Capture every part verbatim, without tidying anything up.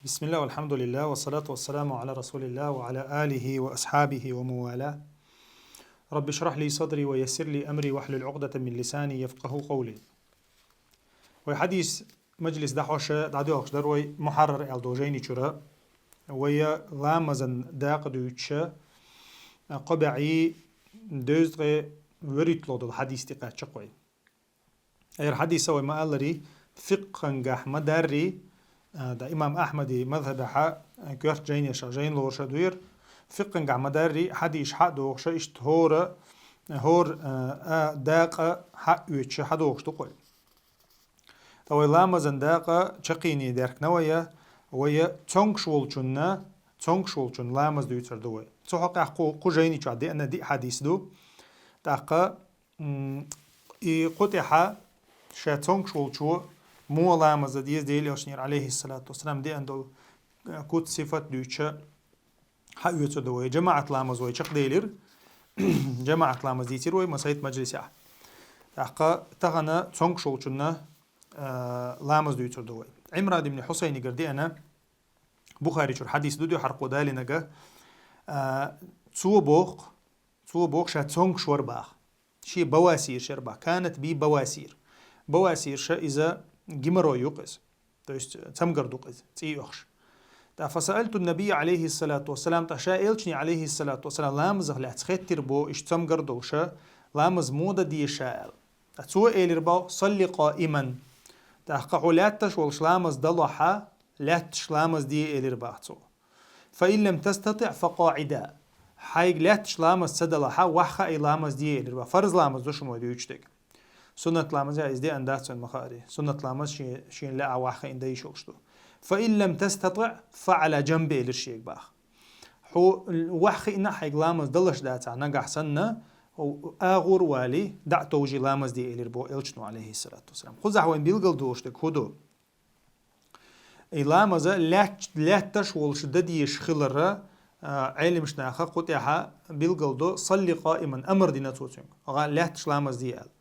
بسم الله والحمد لله والصلاة والسلام على رسول الله وعلى آله وأصحابه ومن والاه. رب اشرح لي صدري ويسر لي أمري واحلل عقدة من لساني يفقهوا قولي. Вай хьадис мажлис дӀахьош дӀадоьлхуш дар вай Мухьаррар аьлла долу жайни чура. Вай ламазан дакъа дуьйцуш, кхо бӀе дезткъе вуьрхӀитталгӀа долу хьадис тӀе кхаьчча вай. Эр хьадиса вай ма-аллара, фикъхӀангахь ма-дарра, а, да имам Ахьмади мазхӀабехь, а, коьрта жайнеша, жайна лоруша дуьйр, фикъхӀангахь ма-дарра, хьадис хьа а дохуша, иштта хӀора, хӀора, а, а, дакъа хьа а оьцуша, хьа дохуш ду вай. Ткъа вай ламазан дакъа чаккхене деркна вай, вай цомгуш волчунна, цомгуш волчунна ламаз дуьйцур ду вай. Цу хьокъехь кху, кху жайни чохь деана диъ хьадис ду. ТӀаккха М, и кху тӀехьа ша цомгуш волчо муха ламаз дан деза Делан Элчанера, алейхиссалату вассалам, деана долу, э, куц сифат дуьйцуша хьа оьцур ду вай. ЖамаӀат ламаз вай чекхделира. ЖамаӀат ламаз дийцира вай масайт мажлисехь. ТӀаккха тахана цомгуш волчунна, э, ламаз дуьйцур ду вай. Ӏимран ибн Хьусайнигара деана, Бухари чуьра хьадис ду дуьхьал кху далинарг, э, цо боху, цо боху ша цомгуш вара баха. Шен бавасир шера баха. Канат би бавасир. Бавасир ша иза геморрой ю-кх иза. То есть, э, цамгар ду-кх иза, цӀий оьхуш. ТӀаккха фасаалту набий, алейхиссалату вассалам, тӀаккха ша Элчане, алейхиссалату вассалам, ламазах лаьцна хеттира боху, иштта цамгар долуша, ламаз муха дан деза ша аьлла. ТӀаккха цо элира боху, салли къаиман. ТӀаккха хьо лаьтташ волуш ламаз далахь, лаьтташ ламаз де элира баха цо. Фа ин лам тастатиъ фа къаӀидан. Хьайга лаьтташ ламаз ца далахь, ваха хаий ламаз де элира баха. Фарз ламаз ду шуна вай дуьйцуш дерг. Суннат ламаз а иза деана дац вайна ма-хаъара. Суннат ламаз шен, шена лаьа ваха хаийна дан йиш йолуш ду. Фа ин лам тастатиъ фа Ӏала жанб элира шега баха. Хьо ваха хиъна хьайга ламаз далаш дацахь нагахь санна, агӀор а валий, дӀа а товжий ламаз де элира боху Элчано, алейхиссалату вассалам. Кхузахь вайна билгал долуш дерг хӀун ду? И ламаза лаьтт-, лаьтташ волуш дан дезаш хилар, а, Ӏеламнаха кху тӀехьа билгал до, салли къаиман, амар дина цо цуьнга, гӀа-, лаьтташ ламаз де аьлла.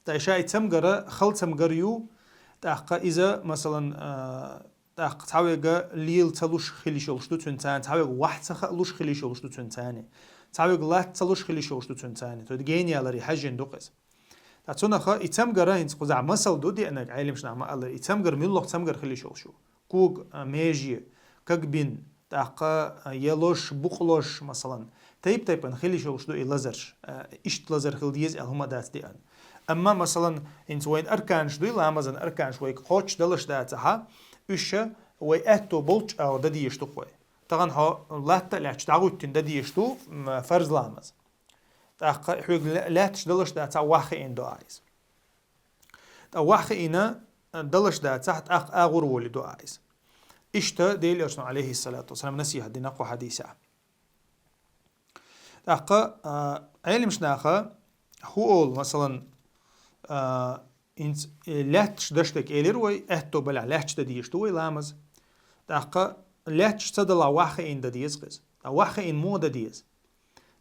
ТӀаккха ша и цамгар хала цамгар ю, тӀаккха иза, масалан, а, тӀаккха цхьаверг лела ца луш хила йиш йолуш ду цуьнан царна, цхьаверг ваха ца хаа луш хила йиш йолуш ду цуьнан царна, цхьаверг латта ца луш хила йиш йолуш ду цуьнан царна. То есть генна яларе хьаьжжина ду-кх иза. Ткъа цунах и цамгар, хӀинца кхузахь масал ду деанарг, Ӏеламнаха ма-аллара, и цамгар муьлхха цамгар хила йиш йолуш ю. Кога, а, меже, кагбин, тӀаккха, а, я лош, букъ лош, масалан. Тайп-тайпана хила йиш йолуш ду и лазарш. А, иштта лазар хила деза аьлла хӀума дац деана. Амма, масалан, хӀинца вайн арканаш дуй, ламазан арканаш вайга кхоччуш далаш дацахь, уьш вай аьтто болччу агӀор дан дезаш ду-кх вай. Тахана хьо латта а лаьтташ дӀагӀуьттина дан дезаш ду, м, фарз ламаз. ТӀаккха хьоьга ла-, лаьтташ далаш дацахь, ваха хиъна до иза. Ткъа ваха хиъна далаш дацахь, тӀаккха агӀор волий до иза. Иштта Делан Элчано, алейхиссалату вассалам, насихьат дина кху хьадисехь. ТӀаккха, а, Ӏеламнаха хӀун олу, масалан, а, хӀинца, э, лаьтташ даш дерг элира вай, аьтто балахь лаьтташ дан дезаш ду вай ламаз. ТӀаккха лаьтташ ца далахь, ваха хиъна дан деза-кх иза. Ткъа ваха хиъна муха дан деза?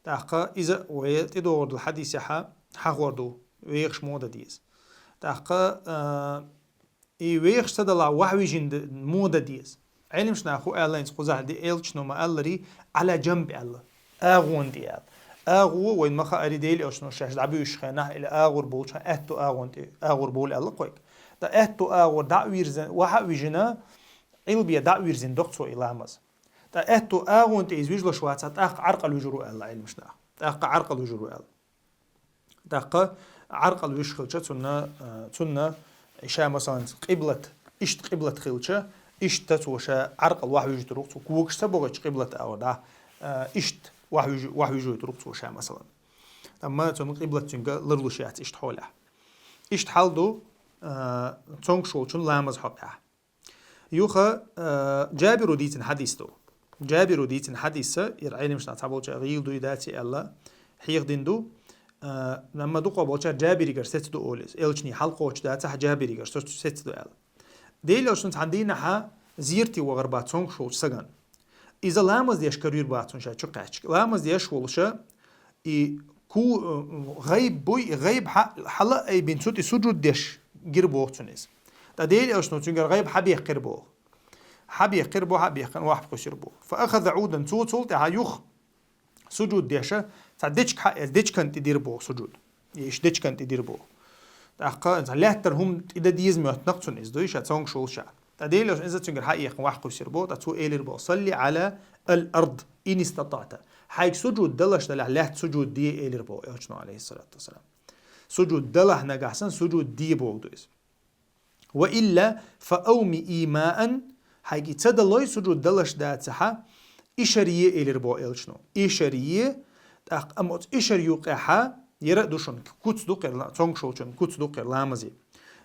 ТӀаккха иза вай тӀедогӀур долу хьадисехь хьахор ду, вехаш муха дан деза. ТӀаккха, а, и вехаш ца далахь, ваха вижина д-, муха дан деза? Ӏеламнаха хӀун аьлла хӀинца кхузахь, Делан Элчано ма-аллара, Ӏала жанб аьлла. АгӀонна тӀе аьлла. АгӀо вайна ма-хаъара, Делан Элчано шаьш дӀабуьйшучу хенахь, или агӀор болчу хенахь, аьтто агӀонна тӀе, агӀор бовла аьлла-кх вайга. Ткъа аьтто агӀор дӀа а вирзина, ваха а вижина, Ӏилбе дӀа а вирзина до-кх цо и ламаз. Ткъа аьтто агӀонна тӀе иза вижлуш вацахь, тӀаккха Ӏаркъал вуьжур ву аьлла Ӏеламнаха. ТӀаккха Ӏаркъал вуьжур ву аьлла. ТӀаккха Ӏаркъал вуьжуш хилча, цунна, а, цунна ша, масалан, къиблат, иштта къиблат хилча, иштта цо ша Ӏаркъал ваха вуьжуьйтур ву-кх цо, когаш ца бохуьйтуш къиблат агӀор дӀа, а, иштта ваха вуьжу-, ваха вуьжуьйтур ву-кх цо ша, масалан. Амма цунна къиблат цуьнга ларлуш яц иштта хьолехь. Иштта хьал ду, а, цомгуш волчун ламаз хьокъехь. Юха, а, Джабиро дийцина хьадис ду. Джабиро дийцина хьадис, ира Ӏеламнаха цхьаболчара гӀийла дуй, даций аьлла, хьехадина ду. А, амма дукхахболчара Джабиригара сецна ду олу иза. Элчане хьалкхочуш дацахь, Джабиригара со-, сецна ду аьлла. Делан Элчано цхьана дийнахьа зерате вахар бац цомгуш волчу стагана. Иза ламаз деш карийра бац цунна ша чукхаьчча. Ламаз деш волуша, и ку-, э, гӀайб буй, и гӀайб хьа-, хьала а айбина, цу тӀе сужуд деш гира боху цунна иза. Ткъа Делан Элчано цуьнгара гӀайб хьабехкира боху. Хьабехкар бо, хьабехкан вахьа кхуьсир бо. فأخذ عودا, цо цул тӀаьхьа юха сужуд деша, цхьа дечка хьаэца, дечкан тӀе дир бо сужуд. Иш дечкан тӀе дир бо. ТӀаккха цхьа лаьттара хӀума тӀе да деза моьттанакъ цунна иза дуй, ша цонгаш волуш ша. ТӀа Делан иза цуьнгара хьаэхна вахьа кхуьсир бо, тӀа цо элир бо: صل على الأرض إن استطعت. Хьайга сужуд далаш далахь, лаьтта сужуд де элир бо, элчано, алейхиссалату вассалам. Сужуд далахь нагахь санна, сужуд де боху ду иза. وإلا فأومئ ماء, хьайга и ца далой, сужуд далаш дацахьа, ишар е элир бо элчано. Ишар е, тӀаккха амма оцу ишар юкъехьа, яра а ду шуна, куц ду кхерла, цонгаш волчун куц ду кхерла ламазе.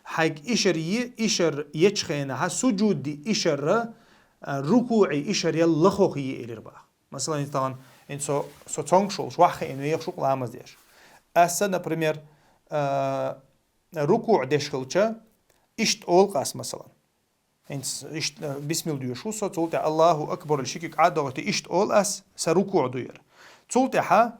Хьайга ишар е, ишар ечу хенахьа, сужуди ишарра, а, рукуӀи ишар ял лахох е элир бах. Масалан, тахана, ин со, со цонгаш волуш, вахьа хиъна вехаш ву ламаз деш. Аса, например, а, рукуӀ деш хилча, иштта олу ас, масалан. ХӀинца иштта, а, бисмилла доьшу со, цул тӀаьхьа Аллаху акбар, ши куьг ӀадогӀийта, иштта олу ас, сан рукуӀ ду яра. Цул тӀаьхьа,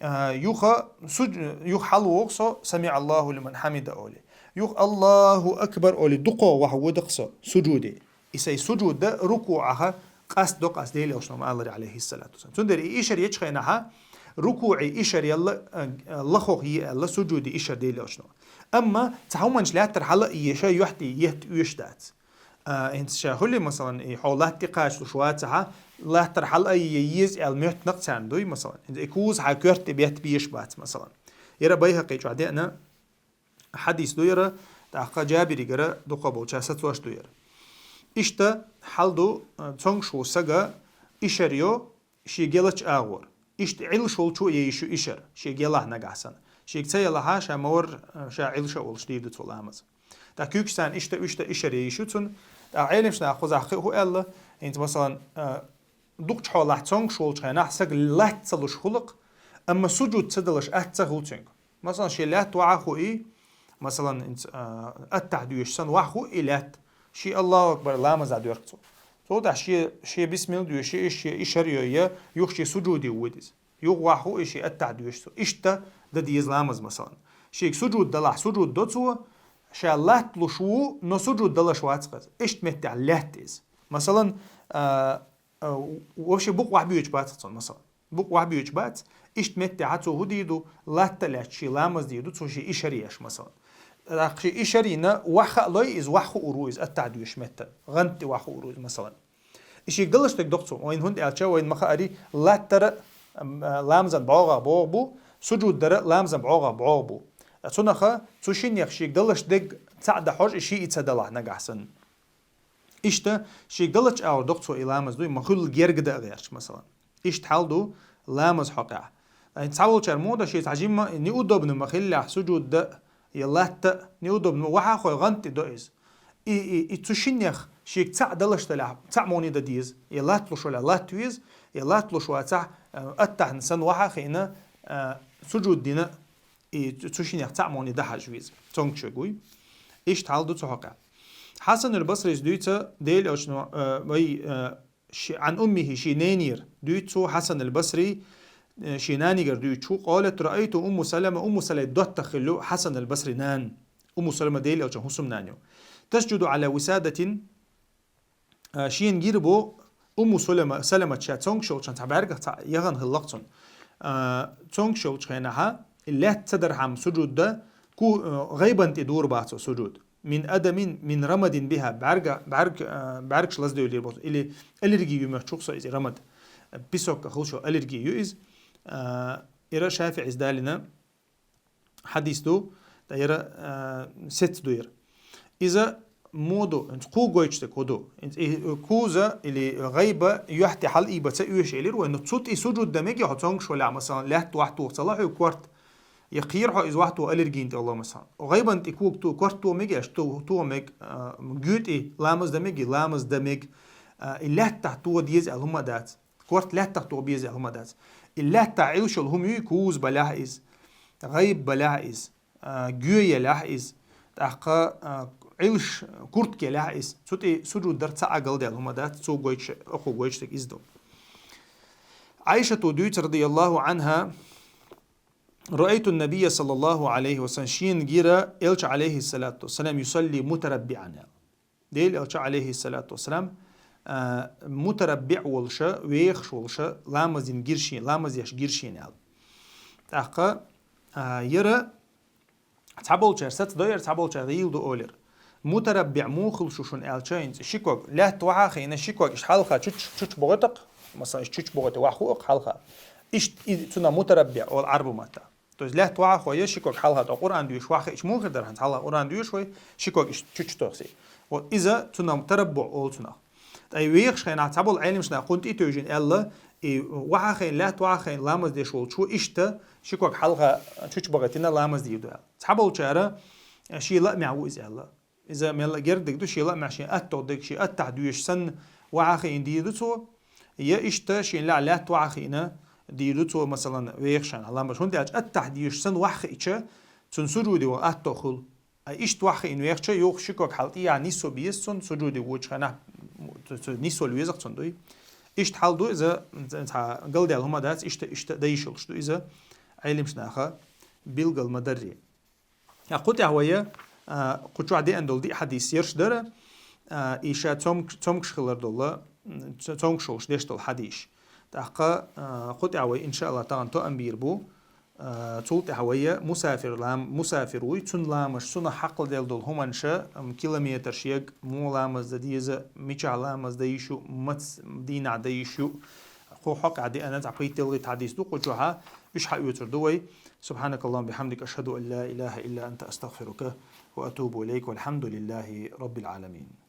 а, юха суд-, юха хьалавогӀу со, сами Аллаху лиман хьамида оли. Юха Аллаху акбар оли, дукхо вахьа водакъ со, сужуде. И сайн сужуда рукуӀаха къаст докъ ас Делан элчано ма аллари, алейхиссалату вассалам. Цундела и ишар ечу хенахьа, рукуӀи ишар ялла, а, а, лахох е аьлла, сужуди ишар Делан элчано. Амма цхьа хӀуманаш лаьттара хьала а еша, юьхь тӀе етта оьшуш дац. А, хӀинца ша хуьлий, масалан, и хьо латта тӀе кхачалуш вацахьа, латтара хьала а е еза аьлла моьттанакъ царна дуй, масалан. ХӀинца и куза хьан коьрта тӀе бетта безаш бац, масалан. Яра Байхакъи чохь деана, хьадис ду яра, тӀаккха Джабиригара дукха болча сацош ду яра. Иштта хьал ду, а, цонгаш ву сага ишар йо, шен гелач агӀор. Иштта Ӏилш волчо е йиш ю ишар, шен гелахь нагахь санна. Шега ца елахьа, ша ма вар, а, ша Ӏилша а волуш дийр ду цо ламаз. ТӀаккха куьйгаш царна иштта, иштта ишар е йиш ю цунна. ТӀаккха Ӏеламаш нах кхузахь кхин а хӀу аьлла, хӀинца, масалан, а, дукхачу хьолахь цонгаш волчу хенахь сага латта ца луш хуьлу-кх, амма сужуд ца далаш атта ца хуьлу цуьнга. Масалан, шен лаьтта вахьа хуий, масалан, хӀинца, а, аттахь доьшу санна вахьа хуий лаьтта, шен Аллаху акбар ламаза доьрку цо. Цул тӀаьхьа шен, шен бисмилла доьшу, шен иш-, шен ишар йой, юха шен сужуде воьду иза. Юха вахьа хуий шен аттахь доьшу цо. Иштта дан деза ламаз, масалан. Шега сужуд далахь, сужуд до цо, ша латта луш ву, но сужуд далаш вац-кх иза. Иштта меттехь лаьтта иза. Масалан, а, а, вообще букъ вахьа боьдуш бац-кх цунна, масалан. Букъ вахьа боьдуш бац, иштта меттехьа цо хӀу дийр ду, латта а лаьцна шен ламаз дийр ду, цо шен ишар еш, масалан. ТӀаккха шен ишар йина, вахьа хаалой иза, вахьа хуур ву иза, аттахь доьшучу меттана. ГӀанта тӀе вахьа хуур ву иза, масалан. И шега далаш дерг доккха цо, вайна хӀунда аьлча, вайна ма хаара, латтара, ам, а, ламазан бӀогӀа бӀогӀа бу, сужуд дара ламазан бӀогӀа бӀогӀа бу. Цунаха, цу шиннех шега далаш дерг цхьаъ дан хьожа, и шиъ и ца далахь нагахь санна. Иштта, шега далачу агӀор доккха цо и ламаз дуй, ма хуьлла герга дан а гӀерташ, масалан. Иштта хьал ду ламаз хьокъехь. Ай, цхьаволчара мо дан шен цхьа жимма неудобно ма хиллехь, сужуд дан а, я латта а, неудобно ма вахьа хой гӀанта тӀе до иза. И, и, и цу шиннех шега цхьаъ далаш далахь, цхьаъ муни дан деза, я латта луш валахь латта веза, я латта луш вацахь, а, аттахьна санна вахьа хиъна, а, сужуд дина, и цу шинех цхьаъ муни дан хьажа веза. Цонгаш верг вуй. Иштта хьал ду цу хьокъехь. Хьасанул Басрис дуьйцу Делан элчано, а, вай, а, ши-, Ӏан уммихи, шен ненера дуьйцу цо Хьасанул Басри, а, шен нанигара дуьйцу цо, къалат: раайту Умму Салама, Умму Салама доттагӀа хилла Хьасанул Басри нана. Умму Салама Делан элчан хӀусамнана ю. Тасжуду Ӏала висадатин, а, шена гира бо Умму Салама, Саламат ша цонгаш йолчохь цхьа бӀаьргах цхьаъ яхана хилла-кх цунна. А, цонгаш йолчу хенахьа, лаьтта ца дархьама сужуд дан, ку-, а, гӀайбан тӀе дора бах цо сужуд. Мин адамин, мин рамадин биха, бӀаьрга-, бӀаьрг-, а, бӀаьргаш лаздевлира бо, или аллерги ю моьттуш ву-кх со иза, рамад. Песок а хуьлуш йолу аллерги ю иза. А, ира ШафиӀис далийна хьадис ду, ткъа яра, а, сецца ду яра. Иза мо ду, хӀинца кху гойтуш дерг хӀу ду. ХӀинца и куза или гӀайба юьхь тӀе хьала ийба ца оьшу элира вай, но цу тӀе сужуд дан мега хьо цонгаш валахь, масалан, лаьтта вахьа тоха ца ло хьоьга корта. Я кхера хьо иза вахьа тоха аллергина тӀе ло, масалан. ГӀайбан тӀе кога то-, корта тоха мега аьлча, то-, тоха мега, а, гоьтӀи ламаз дан мега, ламаз дан мега. А, и лаьттахь тоха деза аьлла хӀума а дац. Корта лаьттах тоха беза аьлла хӀума дац. И лаьттахь Ӏилш йолу хӀума юй, куза балахь иза, гӀайба балахь иза, а, гоь елахь иза, тӀаккха, а, Ӏилш куртка елахь иза. Цу тӀе сужуд дар цхьа а галдаьлла хӀума дац, цо гойтуш, оха гойтуш дерг иза ду. Ӏайшата дуьйцу, радияллаху Ӏанха, раайту набийя саллаллаху Ӏалайхи ва саллам, шена гира Элча, Ӏалайхиссалату вассалам, юсалли мутараббиӀан аьлла. Делан Элча, Ӏалайхиссалату вассалам, а, мутараббиӀ волуша, вехаш волуша, ламаз дина гира шена, ламаз деш гира шена аьлла. ТӀаккха, а, яра цхьаболчара сацадо, яра цхьаболчара гӀийла ду олира. МутараббиӀ муха хуьлу шу шуна аьлча, хӀинца ши ког, лаьтта вахьа а хиъна, ши ког иштта хьалха чуч-, чучбохуьйту-кх, масалан, иштта чучбохуьйту вахьа хӀу-кх хьалха. Иштта и-, цунах мутараббиӀ олу Ӏарбу матта. То есть лаьтта вахьа а хой, я ши ког хьалха тӀо Къуръан доьшуш вахьа хиъча муха хир дара хьуна, хьалха Къуръан доьшу вай, ши ког иштта чуч тохсий. Вот иза цунах тараббуӀ олу цунах. Ткъа и вехаш хенахь цхьаболу Ӏеламнаха кхунна тӀе а тевжина аьлла, и вахьа а хиъна, лаьтта вахьа а хиъна ламаз деш волчо иштта ши ког хьалха чучбахийтина ламаз дийр ду аьлла. Цхьаболчара шен лаамехь ву иза аьлла. Иза мелла а герга дерг ду, шен лаамехь шен аттагӀа дерг, шен аттахь доьшуш санна вахьа а хиъна дийр ду цо, я иштта шен лаахь лаьтта вахьа а хиъна дийр ду цо, масалан, вехаш хенахь ламаз. ХӀунда аьлча аттахь доьшуш санна вахьа хиъча, цунна сужуде ваха аттагӀа хуьлу. А иштта вахьа хиъна вехча, юха ши ког хьалха тӀехьа нисо беза цунна, сужуде воьдучу хенахь цу, цу нисвала веза-кх цунна дуй. Иштта хьал ду иза, цхьа галдаьлла хӀума дац, иштта, иштта дан йиш йолуш ду иза, Ӏеламнаха билгал ма-дарра. Кху тӀехь вай, а, кху чохь деана долу диъ хьадис ерш дара, а, и ша цомгуш, цомгуш хилар долу, м, ц-, цомгуш волуш деш долу хьадисаш. ТӀаккха, а, кху тӀехь вай, иншааллахӀ, тахана тоам бийр бу. А, цул тӀаьхьа вай мусафир лам-, мусафир вуй, цунна ламазаш, цунах хьакхалделла долу хӀуманаш, ам, километраш ерг, муха ламаз дан деза, мичахь ламаз дан йиш ю, маца дийнахь дан йиш ю. Кху хьокъехь деана цхьа пхийтта-ялхитта хьадис ду кху чохь, уьш хьаоьцур ду вай. سبحانك اللهم وبحمدك، أشهد أن لا إله إلا أنت، أستغفرك وأتوب إليك، والحمد لله رب العالمين.